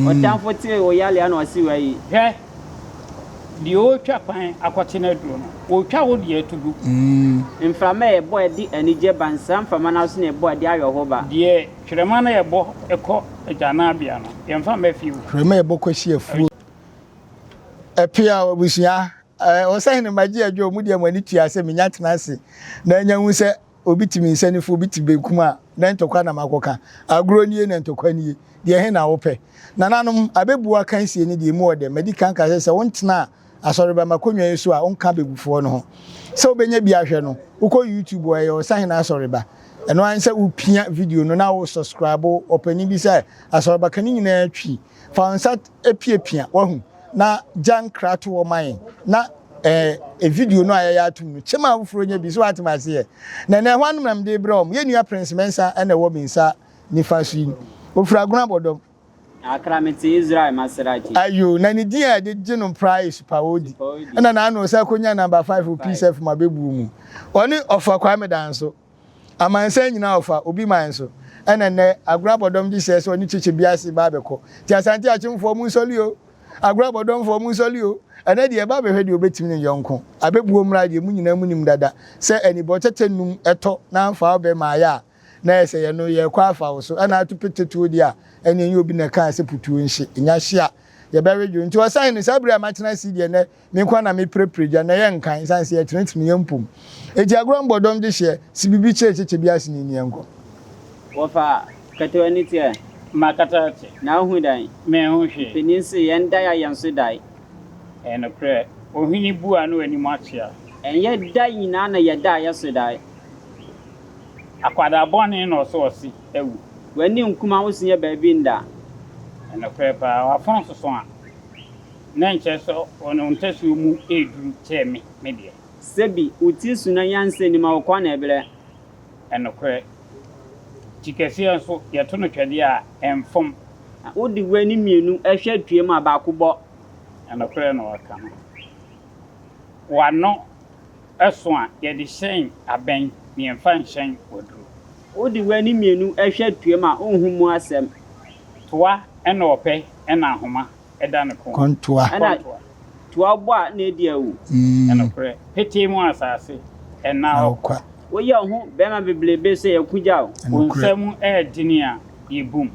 Ɔtamfo tee wo yale a na ɔse wayi. Hwɛ, deɛ ɔretwa kwan akɔte no aduro no, ɔretwa wo deɛ to gu. Mframa a ɛbɔ a ɛde anigye ba, nsra mframa no ara nso na ɛbɔ a ɛde awerɛhoɔ ba. Deɛ hwerɛma no ɛbɔ kɔ agyananbea no, yɛmfa mma fie o. Hwerɛma a ɛbɔ kɔsi afuo. Ɛpeaw abusua, Ɔsahene magye adwo, mo deɛ mo ani tua sɛ menya tena ase na anya hu sɛ obi te me nsa nifa, obi te benkum a, na ntɔkwa na makɔka. Agorɔ nie na ntɔkwa nie. Deɛ he na wopɛ? Nananom, abɛbuo akansie ne deɛ emu ɔdɛ. Madi kan ka sɛ, sɛ wontenaa asɔreba m'akonnwa yi so a, wonka abɛbufoɔ no ho. Sɛ wobɛnya bi ahwɛ no, wokɔ YouTube a, ɛyɛ Ɔsahene Asɔreba. Ɛno ara ne sɛ wopia video no na wo subscribe ɔpanin bi sɛ Asɔreba ka ne nyinaa twi. Fa wo nsa piapia, wahu, na gya nkratoɔ ma yɛn na eh, video no a yɛyɛ atom no, kyɛm a afoforɔ nya bi, so woatem aseɛ? Na ɛnɛ ɛhɔ anom na mede rebrɛ wɔn. Yɛn nua Prince Mensah na ɛwɔ me nsa nifa so yi. Ɔfiri Agona Bɔdɔm. Akra mete Israel Maserati. Ayo, na ne din a yɛde gye no praa yɛ Supaodi. Ɛna n'ano ɔsan kɔnya number five wɔ Peace FM abɛbuo mu. Ɔne Ɔfa Kwame Danso. Amansan nyinaa ɔfa, obi man so. Ɛna nnɛ, Agorɔ Abɔdɔm gye hyɛ sɛ ɔne Kyekye Biase ba abɛkɔ. Nti Asante Akyemfoɔ monsɔle o! Agorɔ Abɔdɔmfoɔ monsɔle o! Ɛnɛ deɛ ɛba abɛhwɛ deɛ ɔbɛtumi ne yɔnko. Abɛbuo mmra deɛ mo nyinaa monim dada sɛ anibɔ tɛtɛ num tɔ na amfa wo bɛma ayɛ a, na ɛyɛ sɛ yɛno yɛrekɔ afa wo so. Ɛna ato pete tuo deɛ a, ɛneɛ ɛnyɛ obi na ɛkaa sɛ putuo nhye. Nya hye a, yɛbɛwedwo. Nti ɔsan no, saa bere a matena ase yi deɛ nnɛ Me nko ara na meprepre gya, na ɛyɛ nkan, esiane sɛ yɛtenetene yɛn mpom. Enti agorɔ mbɔ dɔm dehyeɛ, si biribi kyerɛ kyekye bi ase ne nni ɛnkɔ. Wɔfa kɛtɛ w'ani teɛ. Ma kata te. Na wohu dɛn? Menhu hwee. Panin se yɛn dae a yɛn nso dae. Ɛyɛ nokorɛ. Ohene bu a na w'anim akyea. Ɛnyɛ da nyinaa na yɛda a yɛso dae. Akwadaa bɔne na ɔsɛ ɔse awu. W'ani nkum a wo so nyɛ baabi nda. Ɛyɛ nokorɛ paa. W'afono soso a. Na nkyerɛ sɛ ɔno ntasuo mu reduru kyɛɛ me me deɛ. Sɛbi, wo ti so na nyansa nnim a, wo kɔn na ɛbrɛ. Ɛnokorɛ, ti kɛseɛ nso, yɛto no twɛdeɛ a, ɛmfom. Na wode w'ani mmienu hwɛ twam a, baako bɔ. Ɛnokorɛ na waka no. W'ano so a, yɛde hyɛn abɛn, na yɛmfa nhyɛn waduro. Wode w'ani mmienu hwɛ twam a, wonhu mu asɛm. Toa na ɔpɛ na ahoma da ne kɔn. Kɔntoa. Ɛna toa bɔ a na edi awu. Ɛnokorɛ, petee mu asase, ɛnna hɔ kwa. Woyɛ wo ho bɛrima bebrebe sɛ yɛko gya wo. Wo nsa mu ɛɛdene a, yɛbum.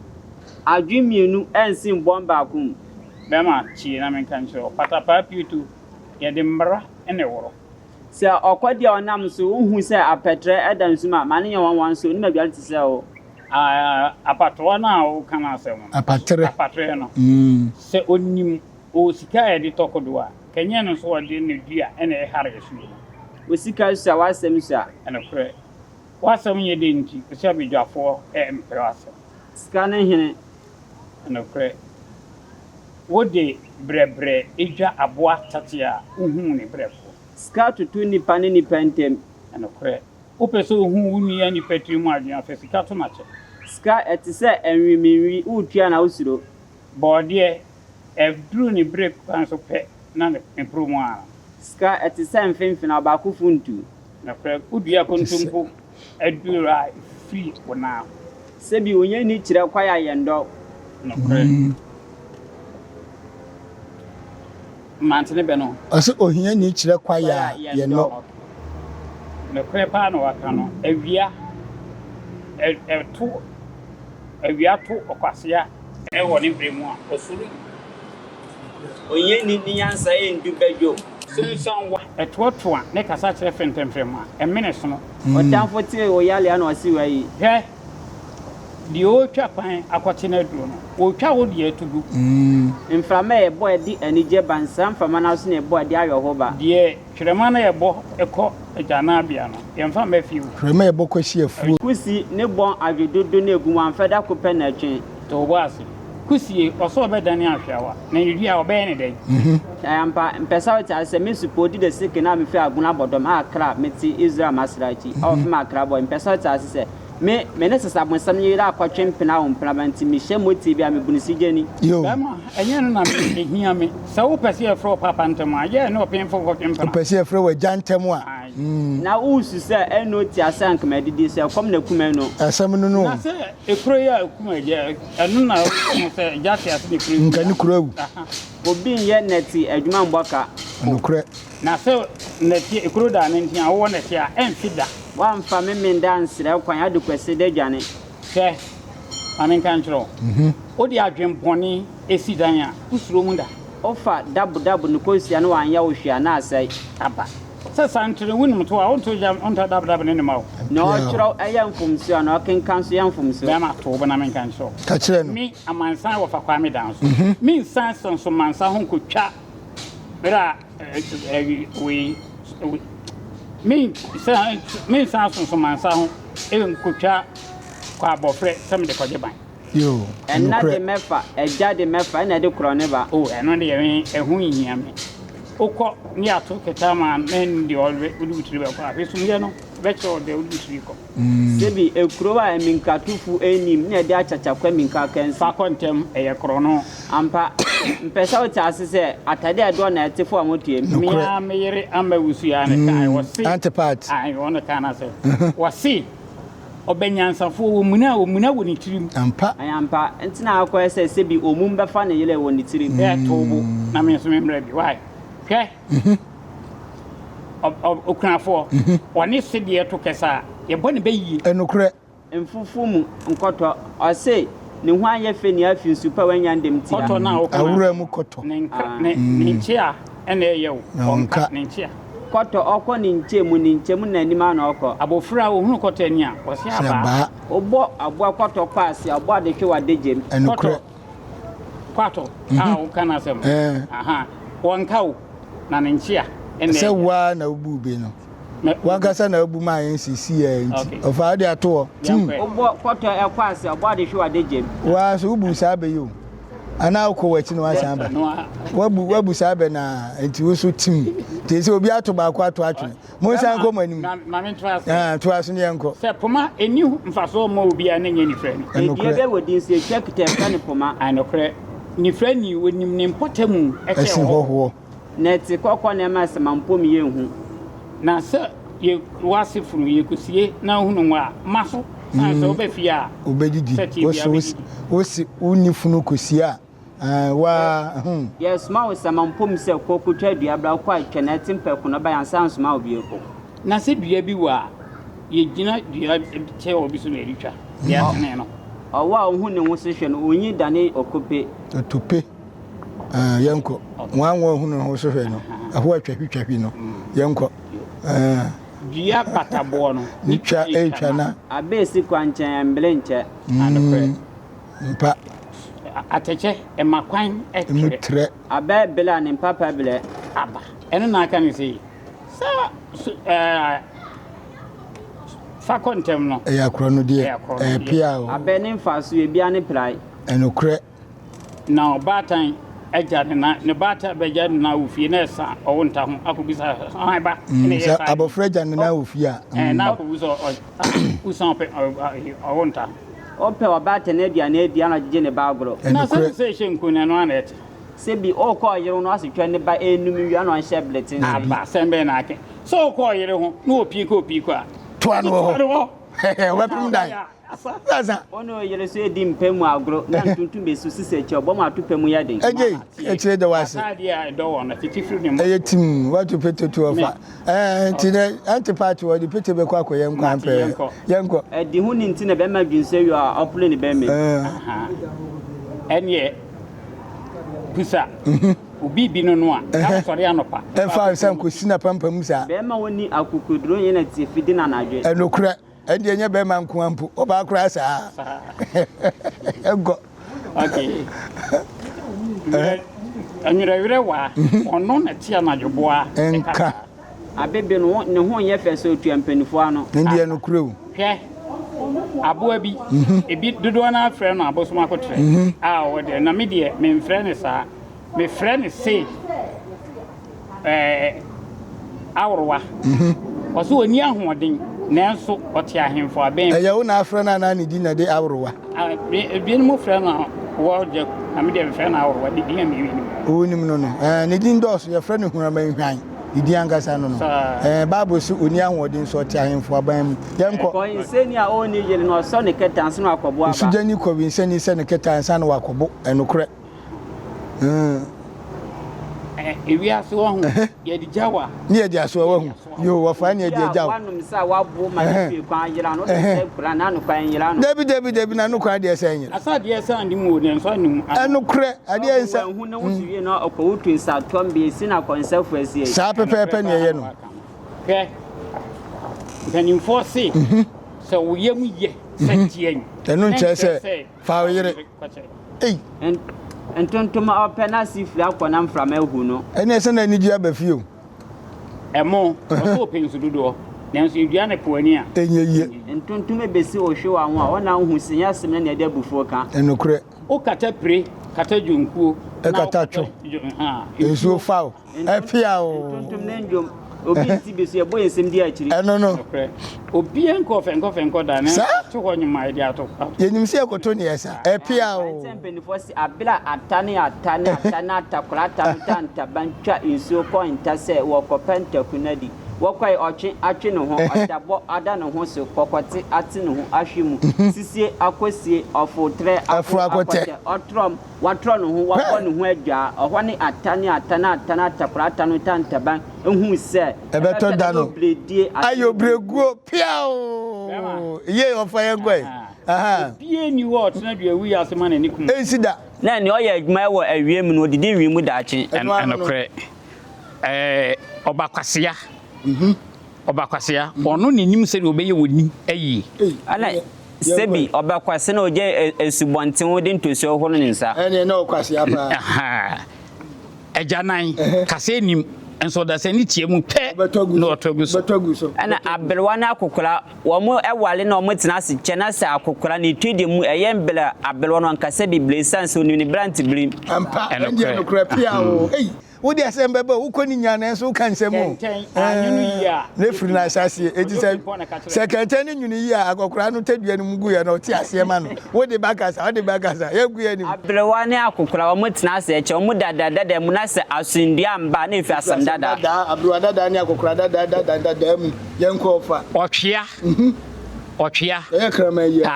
Adwene mmienu ɛnsen bɔn baako mu. Bɛrima, tie na menka nkyerɛ wo. Patapaa pieto, yɛde mmara na ɛworɔ. Sɛ ɔkɔdeɛ a ɔnam so, wohu sɛ apɛtrɛ da nsu mu a, ma no nyɛ nwanwa nso, onim aduane te sɛ wo. Apatoa no a woka no asɛm no. Apatere. Apatere no. Sɛ onim ɔwɔ sika a yɛde tɔ kodoɔ a, kɛnyɛ no nso ɔde ne dua na ɛhare asuo no. Wo sika sua, w'asɛm sua. Nokorɛ, w'asɛm nyɛ dɛ nti, wo sɛ badwafoɔ mpɛ w'asɛm. Sika ne hene. Nokorɛ, wode brɛbrɛ dwa aboa tate a, wohuu ne brɛfoɔ. Sika toto nnipa ne nnipa ntam. Nokorɛ, Wopɛ sɛ ohu wo nua nipa tiri mu adwene a, fa sika to no akyɛ. Sika, ɛte sɛ ɛnwemmenwi, woretua na wosuro. Bɔɔdeɛ, ɛduru ne bere kwan so pɛ na ne poro mu ara. Sika, ɛte sɛ mfemfena, ɔbaakofo ntu. Nokorɛ, wodua kontompo aduru a, ɛfiri wo nan ho. Sɛbi ohiani kyerɛ kwae a yɛndɔ. Nokorɛ. Mante ne bɛ no. Ɔse ohiani kyerɛ kwae a yɛnnɔ. Nokorɛ paa na waka no. Awia ɛto awia to ɔkwasea wɔ ne berɛ mu a, ɔsuro. Ohiani ne nyansa ndu bɛdwo. Sunsuanwa ɛtoatoa ne kasa kyerɛ fentɛmfrɛm a, ɛmene sono. Ɔtamfo tee wo yale a na ɔse wayi. Hwɛ! Deɛ ɔretwa kwan akɔte no aduro no, ɔretwa wo deɛ to gu. Mframa a ɛbɔ a ɛde anigye ba, nsra mframa no ara nso na ɛbɔ a ɛde awerɛhoɔ ba. Deɛ hwerɛma no ɛbɔ kɔ agyananbea no, yɛmfa mma fie o. Hwerɛma a ɛbɔ kɔsi afuo. Kusi ne bɔn adwe dodo na egu mu amfɛ da ko pɛ na ɛtwe. To wo bo ase. Kusie, ɔsɛ ɔbɛdane ahweawa, na ne dua, ɔbɛyɛ ne dɛn? Ɛyɛ ampa, mpɛ sɛ wote ase sɛ me supɔ di the seke na mefi Agona bɔdɔm a Accra mete Israel m'asra akyi a wɔfrɛ me Accra boy mpɛ sɛ wote ase sɛ me me ne sesabonsam yere akɔtwe mpena wo mpena ba nti mehyɛ motie bi a mebu no sigyani. Yo. Bɛrima, ɛnyɛ ɛno na me, ɛhia me. Sɛ wopɛ sɛ yɛfrɛ wo papa ntɛm a, yɛ ne ɔpemfo nkɔtwe mpena. Wopɛ sɛ yɛfrɛ wo agya ntɛm a. Ae. Na woresu sɛ ɛno te ase a anka madidi, sɛ ɛkɔm na akum ɛno. Asɛm no no. Na sɛ ekuro yi a ekum agya, ɛno na wohu sɛ agya te ase na ekuro yi. Nka ne kuro awu. Obi nyɛ nnɛte adwuma mbɔ ka. Nokorɛ. Na sɛ nnɛte ekuro da ne nkyɛn a, wowɔ nnɛte a, ɛmfe da. Woamfa me menda ansrɛ kwan ade kwasi da dwane. Hwɛ, ma menka nkyerɛ wo, wode adwemmɔne si dan a, wosuro mu da. Wofa dabodabo ne kosua na wanyɛ wo hwee a, na asɛe. Aba. Sɛ santere wonim to a, wonto gya wontɔ dabodabo ne ne mma o. Nea ɔkyerɛw yɛ mfomso a, nea ɔkenkan nso yɛ mfomso. Bɛrima, to wo bo na menka nkyerɛ wo. Ka kyerɛ no. Me, amansan wɔfa Kwame Danso. Mensan Sɔnsɔmansa ho nkotwa berɛ a wei, mensan mensan Sɔnsɔmansa ho nkotwa kɔ abɔfrɛ sɛ mede kɔgye ban. Yoo, Ɛna nokorɛ. de mɛfa, agya de mɛfa, ɛna ɛde korɔ ne ba. Oh, ɛno deɛ me, ɛho nhia me. Wokɔ ne yɛato kɛtɛ ama na ɛne deɛ ɔwe, wode wo tiri bɛkɔ a, hwɛ sumyɛ no bɛkyerɛ wo deɛ wode wo tiri kɔ. Sebi, ekurow a amminkatofo nnim na ɛde akyakya kɔ amminka akansi. Fa kɔ ntɛm, ɛyɛ korɔno. Ampa, mepɛ sɛ wote ase sɛ atade a ɛdɔ na ɛte fo a motuam. Me ara me yere ama wusu ara na ɛkae, wɔse. Auntie Pat. Ae, ɔno na ɛkaa n'asɛm. Wɔse. Ɔbɛ nyansafoɔ, wɔmuna a, ɔmuna wɔ ne tirim. Ampa. Ɛyɛ ampa, nti na akɔyɛ sɛ sɛbi omum bɛfa ne yere wɔ ne tirim. Hwɛ, to wo bo na me nso memmrɛ bi. Why? Hwɛ, ɔ, ɔ, okunafoɔ, ɔne sedeɛ to kɛsɛ a, yɛbɔ ne bɛ yie. Nokorɛ. Mfufuo mu nkɔtɔ, ɔse ne ho anyɛ fɛ ni afi nsu pa wanya ndɛm tia. Kɔtɔ no a woka no Awura mu kɔtɔ. Ne nkra, ne, ne nkyea na ɛyɛ o, Na ɔnka, ɔnka. ne nkyea. Kɔtɔ, ɔkɔ ne nkyɛn mu, ne nkyɛn mu na anim ano ɔkɔ. Abofra a ohunu kɔtɔ ani a, ɔse Sɛ abaa. abaa. Wobɔ aboa kɔtɔ kɔ ase a, ɔbɔ ade hwe w'adagyam. Ɛnokorɛ. Kɔtɔ, kwatɔ a woka n'asɛm no, Ɛɛ. aha, wɔnka o, na ne nkyea na Sɛ ɛyɛ. wo ara na wobuu be no. Mɛ, W'ankasa na wobu maa yɛn seesei nti. Okay. Ɔfa wode ato hɔ. Tim. Yɛnkɔ ɛ. Wobɔ kɔtɔ kɔ ase a, ɔbɔ ade hwe w'adagyam. Wo ara nso wobuu saa bɛ yi o. Anaa wokɔ w'akyi na woasan aba. Woabu woabu saa bɛ no ara nti wo nso tim. Nti sɛ obi ato baako ato atwene. Monsan nkɔ mo anim. Ma me ntoa so. Ah, toa so ne yɛnkɔ. Sɛ poma ɛnni mfasoɔ mma obiara na ɛnyɛ nifirani. Dua bɛ wɔ din sɛ etwa kita ɛfrɛ no poma. Nokorɛ, nifirani onim ne mpɔtamu kyɛn hɔhoɔ. Na ɛte kɔkɔ na ɛma asɛmampom yɛ hu. Na sɛ yɛ w'ase funu yɛ kusie na wohunu ngo a, ma so, sane sɛ woba fie a, Wobɛdidi. sɛ tie Wo biara so bɛdidi. wose wonni funu kusie a, ɛɛ, waa, hmm. Yɛsoma wo sɛmampom sɛ kɔ kotwa dua bra, wokɔ a twa na ɛte mpɛko na ba yɛansan ansoma wo bio. Na sɛ dua bi wɔ a, yɛgyina dua kyɛ wɔ bi so na yɛde twa, deɛ atene no. Ɔwɔ a ohu ne ho so hwɛ no, onyi dane ɔkope. Ɔtope. Ah, yɛnkɔ. Wɔn a wɔn ahunu ho so hwɛ no, ɛho atwahwitwahwi no, yɛnkɔ. Ah. Dua bataboɔ no. Ne twa ɛretwa na. Abɛ esi kwankyɛn ɛmbere nkyɛ. Anokorɛ. Mpa. Atɛkyɛ ɛma kwan ɛtrɛ. Emu trɛ. Abɛ bele a ne mpapa blɛ. Aba. Ɛno na aka ne sei. Sɛ ɛɛ fa kɔ ntɛm no. Ɛyɛ akorɔ no deɛ. Ɛyɛ pia o. Abɛ ne mfaso ebia ne prae. Ɛnokorɛ. Na ɔbaatan agya ne na, ne baatan bɛgya ne na wɔ fie na ɛsa ɔwo nta ho akɔbisa hwan ba na ɛyɛ Sɛ saa abɔfra gya ne na wɔ fie a. Ɛɛ na akɔbisa wosan ɔpɛ ɔwo nta. Ɔpɛ ɔbaatan aduane adi ana ɔgyegye ne ba agorɔ. Na sɛ sɛ ɛhyɛ nku no ɛno ara na ɛte. Sɛ bi ɔkɔ ɔyere ho na ɔasetwa ne ba enum wie ana ɔnhyɛ bere tenten. Aba asɛm bɛn na ake sɛ ɔkɔ ɔyere ho na ɔpii kɔ ɔpii kɔ a. Toa no wɔ hɔ. Ɔbɛpem dan. Asa. Wo ne wo yere so edi mpa mu agoro na ntontom besu sisi akyi a, ɔbɔ mu atopɛ mu yɛ den. Agye, akyire da wase. Ataadeɛ a ɛdɔ wɔn no, tete firi ne mu. Ɛyɛ tim, watu pete to ɔfa. Ɛɛ, nti dɛ, ɛnte paati wɔde pete bɛkɔ akɔyɛ nkwan pɛɛ. Yɛnkɔ. Ɛde ho ni nti na bɛrima dwensɛ wie a, ɔpere ne bɛrima mu. Ɛneɛ, busa obi bi no no a, na ɔsɔre anɔpa. Ɛmfa nsa nkɔsi n'apampam saa. Bɛrima a ɔnni akokoduro nyɛ na tiafi di no anadwo. Ɛnokorɛ. Ɛndeɛ nyɛ bɛrima nkoa mpo, ɔbaa koraa saa. Ɛnkɔ. Okay. Nwerɛwerɛ wa, ɔno na te anadwo boa. Nka. Abebe no, ne ho nyɛ fɛ sɛ otua mpanimfoɔ ano. Ɛndeɛ nokorɛ o. Hwɛ, aboa bi, ebi dodoɔ no ara frɛ no abosom akotrɛ a ɔwɔ deɛ, na me deɛ memfrɛ no saa. Mefrɛ no se ɛɛ aworowa. Ɔse ɔnni ahoɔden nanso ɔte ahemfo abɛn mu. Ɛyɛ wo na afrɛ no anaa ne din na ɛde aworowa? Ebinom frɛ no wɔgya na me deɛ mefrɛ no aworowa, ne din a menim. Wonim no no, ɛɛ ne din dɔɔso, yɛfrɛ no huramanhwan. Ne din ankasa no no. Ɛɛ, Bible se onni ahoɔden nso ɔte ahemfo aban mu. Yɛnkɔ. Kɔwensani a onni yere no, ɔsɔ ne kɛtɛ ansa na wakɔbo aba. Osugyani kɔwensani sɛ ne kɛtɛ ansa na wakɔbo. Ɛnokorɛ. Mm. Ewiase wɔ ho yɛde gya wa. Ne yɛde asoa wahu. Yo wɔfa ne yɛde agya wo. Wanom sɛ wabo ma ne fie kwan ayera no, wode sɛ kura n'ano kwan nyera no. Dabi dabi dabi n'ano kwan deɛ sɛ nyera. Asa adeɛ sɛ ande mu o ne nsa num. Ɛnokorɛ adeɛ nsa. Wahu ne ho so wie na ɔkɔ wotu nsa tɔm bi esi na kɔnsɛfo asie. Saa pɛpɛɛpɛ ne ɛyɛ no. Hwɛ mpanimfoɔ se sɛ wo yam yɛ sɛ teɛ. Ɛno nkyerɛ sɛ Fa wo yere. Ei. Ntontom a ɔpɛ n'ase firi akɔ na mframa ahu no. Ɛne ɛsɛ na anigye aba fie o. Ɛmo, ɔsɛ ɔpɛ nsu dodoɔ, nanso edua ne po ani a. Ɛnyɛ yie. Ntontom ebesi ohwew ano a, ɔna ohu se nyɛ asem na nea ɛde abufuo ka. Ɛnokorɛ. Wokata pire, kata dwonkuo. Ɛkata two. Nsuo fa o. Ɛpea o. Ntontom ne ndwom. Obi nti bi so yɛbɔ yɛn nsɛm di akyiri. Ɛno no. Nokorɛ. Obiara nkɔ fɛnkɔ fɛnkɔ da nanso ato hɔ nnwom a yɛde ato. Yɛnim sɛ yɛkɔto ne yɛsa. Ɛpea o. Ɛnkyɛ mpanimfoɔ se abere a ata ne ata ne ata ne atakora ata no ta ntaban twa nsuo kɔ nta sɛ wɔrekɔpɛ ntaku no adi. Wɔkɔe ɔtwe atwe ne ho, ɔdabɔ ada ne ho so, kɔkɔte ate ne ho ahwe mu, sisie akɔsie, ɔfotrɛ ako akɔtɛ, ɔtrɔm Watrɔ ne ho, wabɔ ne ho adwaa. Ɔhɔ ne ata ne ata ne ata ne atakora ata no tantaban huu sɛ ɛbɛtɔ da no ayɛ ayɛ obrɛguo piaoo yei ɔfa yɛn kɔ yi ahaa. Obiara nni hɔ a ɔtena dua wui ase ma n'ani kum. Ɛnsi da. Na nea ɔyɛ adwuma wɔ awia mu no, odidi nwi mu daakye. Ɛnokorɛ, ɛɛ, ɔba kwasea, ɔba kwasea, ɔno na nim sɛdeɛ ɔbɛyɛ wɔ ni ayie. Ɛna Sɛbi, ɔbɛkwase na ogya asubɔnten ho de ntosuo hohoro ne nsa. Ɛneɛ na ɔkwasea paa. Agyanan, kasa nnim, nso ɔdasani tia mu pɛ na ɔtɔ agu so. Ɛna aberewa ne akokora, wɔn ware na wɔn tena ase kyɛ, na sɛ akokora ne tiri deɛ mu ɛyɛ mbrɛ aberewa no ankasa bebree esiane sɛ onim ne berante-berem. Ampa, ɛndeɛ nokorɛ pea oo, ei. Wode asɛm bɛba o, wokɔ ne nya nanso woka nsɛm o. Kɛntɛn anwono yie a. Na efiri no ahyɛaseɛ. Enti sɛ sɛ kɛntɛn no nwono yie a, akɔkoraa no tadua no mu gu yɛ na ɔte aseɛ ma no. Wode ba kasa, wode ba kasa, yɛngu yɛn anim. Aberewa ne akɔkoraa, wɔtena ase kyɛ, wɔn dada dada mu na sɛ asomdwoeɛ amba a, na efi asɛm dada. Dadaa, aberewa dadaa ne akɔkoraa dadaa dada dadaa mu, yɛnkɔ ɔfa. Ɔtwea, ɔtwea. Ɛyɛ kraman yi a,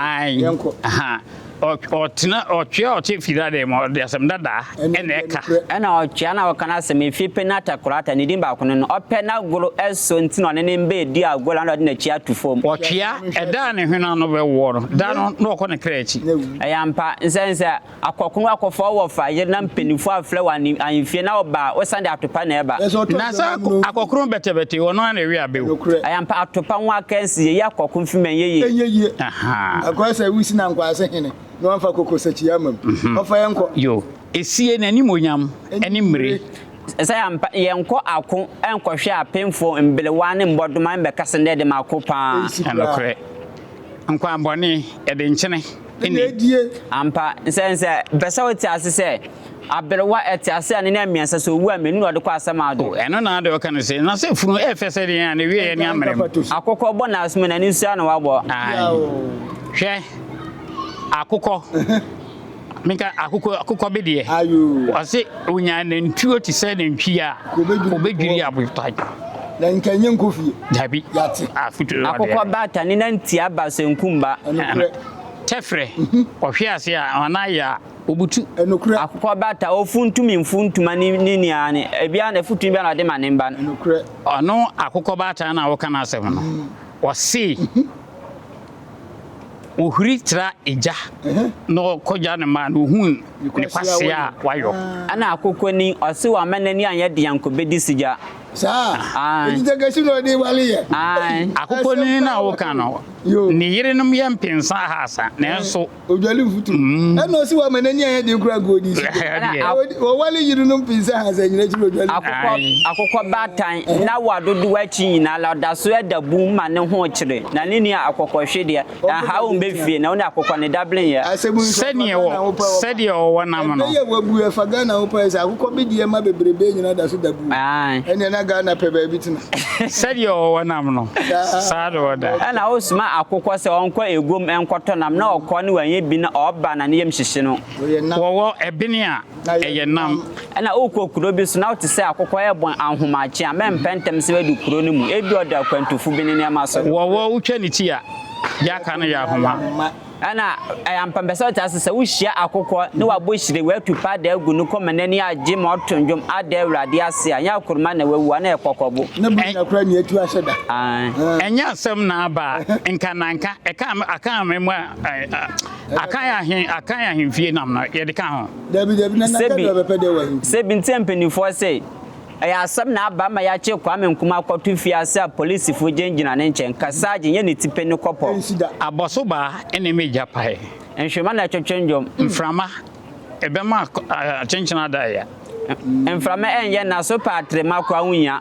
yɛnkɔ. Ahan. Ɔtena ɔtwea a ɔte fie dada mu, ɔde asɛm dada na ɛka. Ɛna ɔtwea no a ɔka n'asɛm efie pɛ n'atakorata, ne din baako no no, ɔpɛ n'agoro so nti na ɔne ne mba edi agor ana ɔde n'akyi ato fam. Ɔtwea, ɛda a ne hwene ano bɛwoɔ no, da no na ɔkɔ ne kra akyi. Ɛyɛ ampa, nsɛ nsɛ akɔkono akɔfa ɔwɔ fa yer na mpanyimfo afrɛ wɔ ahemfie na ɔba a, osian dɛ atopa na ɛba. Na sɛ akɔkono bɛtɛbɛtɛ yi, ɔno ara na ɛwe abɛ o. Ɛyɛ ampa, atopa ho akansi, yeyi akɔko mfi mu ɛnyɛ yie. Ɛnyɛ yie. Akɔyɛ sɛ wusi na nkwaase hene na wamfa kokosakyi ama mu. Ɔfa yɛn kɔ. Yo, esie n'animuonyam ne mmire. Sɛ ampa, yɛnkɔ ako nkɔhwɛ apemfoɔ, mbelewa ne mbɔdoma mbɛka sɛ ndɛ de mako paa. Ɛnsi koraa. Ɛnokorɛ, nkwammɔne, ɛde nkyene na edie. Ampa, sɛ sɛ pɛ sɛ wote ase sɛ aberewa ɛte ase a ne nan mmiɛnsa sɛ owu a mmienu na ɔde kɔ asɛm O, ado. ɛno na ade ɔka no se, na sɛ funu ɛyɛ fɛ sɛ deɛn a, ne wieɛ ne amena mu. Akokɔ bɔ n'asom n'ani nso ara na wabɔ. Ae. Hwɛ, akokɔ, menka akokɔ, akokɔ bedeɛ. Ɔse onya nantuo te sɛ nantwie a, ɔbɛdwiri abotan. Na nka ɛnyɛ nkɔ fie. Dabi. Yɛate. Afotuo adeɛ. Akokɔ bata ne nan tia ba so nkum ba. Ɛnokorɛ. Tɛfrɛ, ɔhwe ase a, anaa yɛ a, ɔbutu. Ɛnokorɛ. Akokɔ bata, ɔfuntum mfuntuma ne ne nua ne ebiara na afutu biara na ɔde ma ne mba no. Ɛnokorɛ. Ɔno akokɔ baatan no a woka n'asɛm no, ɔse ɔhuri tra egya na ɔkɔgya ne mma na ɔhu ne kwasea a wayɔ. Ɛna akokɔ ni, ɔse wamma n'ani anyɛ den ankɔbɛdi sigya. Saa? Ae. Enti Takasi na ɔde wale yɛ? Ae. Akokɔnini no a woka no, ne yerenom yɛ mpensa ahasa, nanso. Odwale mfuturo. Ɛna ɔsi wama n'ani anyɛ den koraa nka ɔdi si. Ɛna Wɔwale yerenom mpensa ahasa nyina akyi na odwale. Akokɔ, akokɔ baatan, na wa dodoɔ akyi nyinaa la ɔda so da bum ma ne ho kyere, na ne nua akokɔhwe deɛ, ɛnha wo mbɛ fie, na wo ne akokɔ ne dablen yɛ. Asɛm yi nso ɛfa Sɛdeɛ Ghana wɔ, ho paa ɔfa. sɛdeɛ ɔwɔ nam no. Ɛbɛyɛ a wabu ɛfa Ghana ho paa sɛ akokɔ bedeɛ mma bebrebe nyina da so da bum. Ae. Ɛneɛ na Ghana pɛ baabi tena. Sɛdeɛ ɔwɔ nam no, saa na ɔda. Ɛna ɔsoma akokɔ sɛ ɔnkɔ eguom nkɔtɔ nam, na ɔkɔ ne wanyɛ bi na ɔba na ne yam hyehye no. Wɔwɔ ɛbene a, ɛyɛ nam. Ɛna wokɔ kuro bi so na wote sɛ akokɔ rebɔn ahomakye a, mɛmpɛ ntɛm sɛ woadu kuro no mu. Ebia ɔda akwantufo bi ne nneɛma so. Wɔwɔ, wotwa ne ti a, deɛ aka no yɛ ahoma. Ɛna ɛyɛ ampa mpɛ sɛ wote ase sɛ wohyia akokɔ na wabɔ hyire, watu paada agu ne kɔn ma n'ani agye ma ɔto nnwom ada Awurade ase a, ɛnyɛ akoroma na wawu a, na ɛyɛ kɔkɔbo. Na Buronya koraa nni atu ahyɛ da. Ae. Ɛnyɛ asɛm na aba a, nka na nka ɛka aka me mu Akan ahen Akan ahemfie nam no yɛde ka ho. Dabi dabi na naka deɛ ɔbɛpɛ deɛ wɔ ahemfie. Sɛbi nti a mpaninfoɔ se ɛyɛ asɛm na aba ama yɛakye Kwame Nkrumah akɔto fiase a polisifo gyinagyina ne nkyɛn ka Sarge nyɛ ne tipe ne kɔpɔ. Ɛnsi da. Abɔsobaa ne me gya pae. Nhwema na ɛtwetwe ndwom. Mframa ɛbɛma akyenkyen ada ya. Mframa ɛnyɛ na so pɛ atrema koraa wo nya.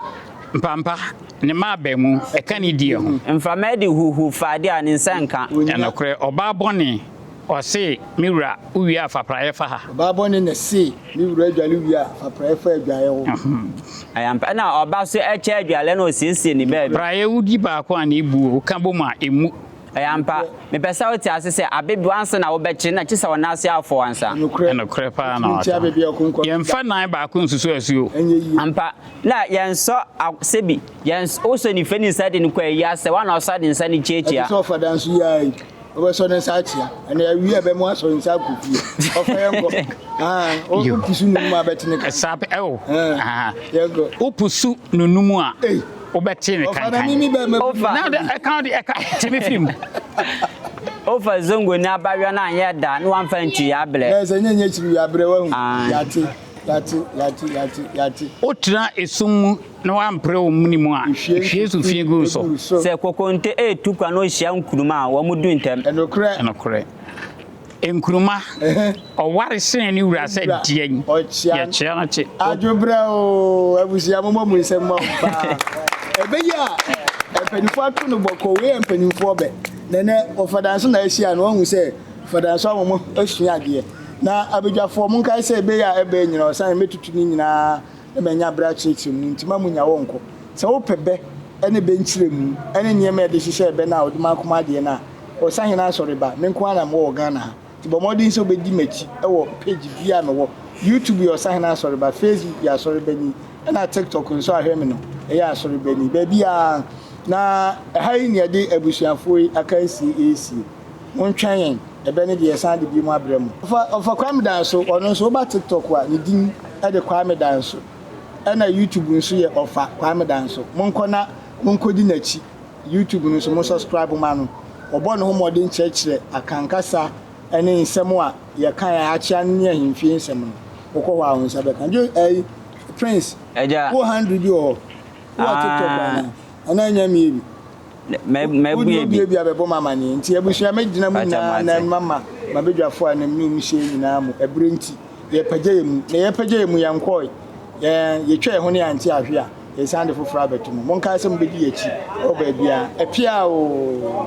Mpampa ne mma aba mu, ɛka ne die ho. Mframa de huhu fa ade a ne nsa nka. Nokorɛ, ɔbaa bɔne, ɔse, Me wura, wo wie a fa praeɛ fa ha. Ɔbaa bɔne na se, Me wura adwale wie a, fa praeɛ fa adwaeɛ hɔ. Ɛyɛ ampa. Ɛna ɔba so kyɛ adwale na ɔsiesie ne baabi. Praeɛ wodi baako a na ebu o, woka bom a, emmu. Ɛyɛ ampa. Mepɛ sɛ wote ase sɛ abebewa ansa na wobɛkyere na kyesɛ wɔn nan ase afɔw ansa. Nokorɛ paa na waka. Yɛmfa nan baako nsusu asuo. Ampa. Na yɛnsɔ a sɛbi yɛns wosɔ nifa ne nsa de no kɔ ayi asɛ woana ɔsɔ de nsa no kyiakyia. Ɛte sɛ ɔfa da nso yi ara yi. Wobɛsɔ ne nsa akyea. Ɛnna awie a ɛbɛma wasɔ ne nsa akɔ fie. Ɔfa yɛnkɔ. Ah, wopusu nunum a bɛte ne kankan. Saa pɛ ɛwɔ. Yɛnkɔ. Wopusu nunum a. Wobɛte ne kankan. Ofa. Na de ɛka de ɛka te me firi mu. Ofa zongo ni abayewa no anyɛ da na wamfa antwi abrɛ. Na sɛ nyɛ nyɛ kyiri abrɛ wahu. Yate yate yate yate yate. Wotena esum mu na wampere wo mene mu a, hwie nsu fi gu wo so. Sɛ kokonte retu kwan na ohyia nkuruma a, wɔn du ntɛm. Ɛnokorɛ. Ɛnokorɛ. Nkruma, ɔware sene ne wura sɛ deɛn? Yɛkyea no kye. Adwobrɛ oo, abusua mommɔ mo nsam mma wɔn paa. Ɛbɛyɛ a mpanimfoɔ ato no bɔkɔɔ, wei yɛ mpanimfoɔ bɛ. Na ɛnɛ ɔfadanso na ahyia no, wahu sɛ ɔfadanso ama mo asua adeɛ. Na abadwafoɔ monkae sɛ ɛbɛyɛ a ɛbɛ nyina ɔsan mɛtutu ne nyinaa na manya berɛ akyerɛkyerɛ mu nti ma monya wɔ nkɔ. Sɛ wopɛ bɛ ne bɛ nkyerɛmu ne nneɛma a yɛde hyehyɛ bɛ no a wode ma akoma adeɛ no a, Ɔsahene Asɔre ba, me nko ara na mewɔ wɔ Ghana ha. Nti bɔ mmɔden sɛ wobɛdi m'akyi wɔ page biara a mewɔ. YouTube yɛ Ɔsahene Asɔre ba, Facebook yɛ Asɔre Bani, ɛna TikTok nso a hwɛ me no, ɛyɛ Asɔre Bani. Baabiara. Na ɛha yi na yɛde abusuafoɔ yi akansie resie. Montwɛn yɛn, ɛbɛ no deɛ yɛsan de biom abrɛ mo. Ɔfa ɔfa Kwame Danso, ɔno nso woba TikTok a, ne din de Kwame Danso. Ɛna YouTube nso yɛ Ɔfa Kwame Danso. Monkɔ na monkɔdi n'akyi. YouTube no nso mo subscribe ma no. Ɔbɔ ne ho mmɔden kyerɛkyerɛ Akan kasa ne nsɛm a yɛkae a akyea no ne ahemfie nsɛm no. Wokɔ hɔ a wo nsa bɛka. Jo ɛyi Prince, Agya. wo handle bi wɔ hɔ? Wowɔ TikTok Ah. anaa? Anaa nya mmie bi? Mɛ Wode mɛbue bi. obie bi a bɛbɔ me amaneɛ. Nti abusua mɛgyina mo Pakyɛ nyinaa mate. nan mama m'abadwafoɔ a nam ne wɔn hyia nyinaa mo. Ɛberɛ nti yɛpagya yɛn mu. Na yɛpagya yɛn mu yɛnkɔe. Yɛn yɛtwa yɛn ho ne yɛante ahwe a, yɛsan de foforɔ abɛto mu. Monkae sɛ mobɛdi yɛn akyi wɔ baabiara. Apia oo!